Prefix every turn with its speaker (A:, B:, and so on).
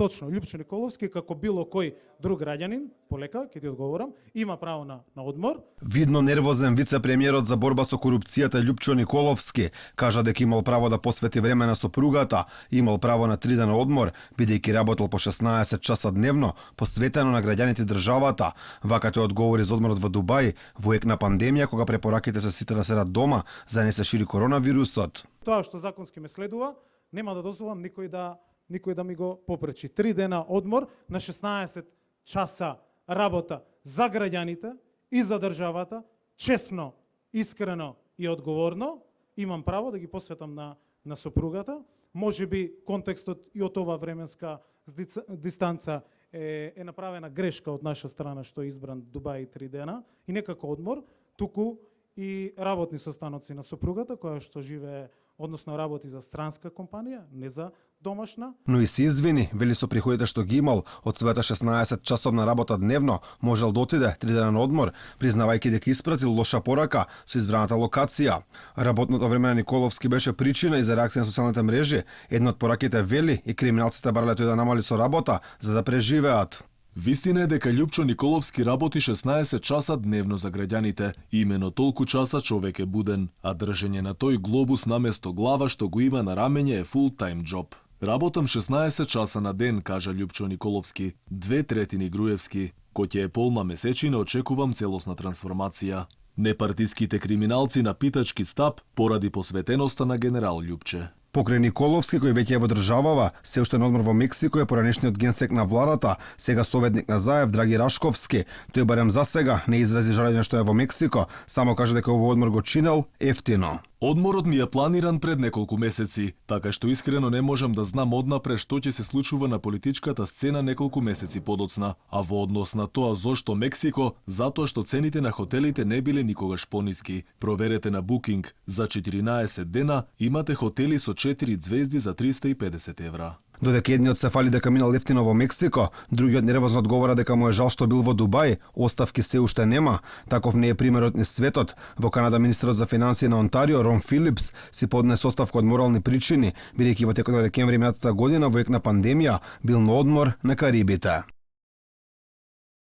A: точно, Лјупчо Николовски, како било кој друг граѓанин, полека, ќе ти одговорам, има право на одмор.
B: Видно нервозен вице-премиерот за борба со корупцијата Лјупчо Николовски кажа дека имал право да посвети време на сопругата, имал право на 3 дена одмор, бидејќи работел по 16 часа дневно, посветено на граѓаните државата. Вака тој одговори за одморот во Дубај, во ек на пандемија, кога препораките се сите да седат дома, за да не се шири коронавирусот.
A: Тоа што законски ме следува, нема да дозволам никој да ми го попречи. 3 дена одмор на 16 часа работа за граѓаните и за државата, честно, искрено и одговорно, имам право да ги посветам на сопругата. Може би контекстот и од ова временска дистанца е направена грешка од наша страна што е избран Дубај 3 дена и некако одмор, туку и работни состаноци на сопругата која што живее, односно работи за странска компанија, не за домашна.
B: Но и се извини, вели со приходите што ги имал од својата 16 часовна работа дневно, можел да отиде 3 дена на одмор, признавајќи дека испратил лоша порака со избраната локација. Работното време на Николовски беше причина и за реакција на социјалните мрежи. Една од пораките вели и криминалците барале тој да намали со работа за да преживеат.
C: Вистина е дека Лјупчо Николовски работи 16 часа дневно за граѓаните. Имено толку часа човек е буден, а држење на тој глобус наместо глава што го има на рамење е фул-тајм џоб. Работам 16 часа на ден, кажа Лјупчо Николовски. 2/3 Груевски. Кој ќе е полна месечина, очекувам целосна трансформација. Непартиските криминалци на питачки стап поради посветеноста на генерал Лјупче.
B: Покрај Николовски, кој веќе е во државава, се уште на одмор во Мексико е поранешниот генсек на владата, сега советник на Заев Драги Рашковски. Тој барем за сега не изрази жалење што е во Мексико, само кажа дека овој одмор го чинел ефтино.
C: Одморот ми е планиран пред неколку месеци, така што искрено не можам да знам однапред што ќе се случува на политичката сцена неколку месеци подоцна, а во однос на тоа зошто Мексико, затоа што цените на хотелите не биле никогаш пониски. Проверете на Booking, за 14 дена имате хотели со 4 звезди за 350 евра.
B: Додека едниот се фали дека минал ефтино во Мексико, другиот нервозно одговара дека му е жал што бил во Дубај, оставки се уште нема. Таков не е примерот ни светот. Во Канада министерот за финансии на Онтарио Рон Филипс си поднесе оставка од морални причини, бидејќи во текот на декември минатата година во ек на пандемија бил на одмор на Карибите.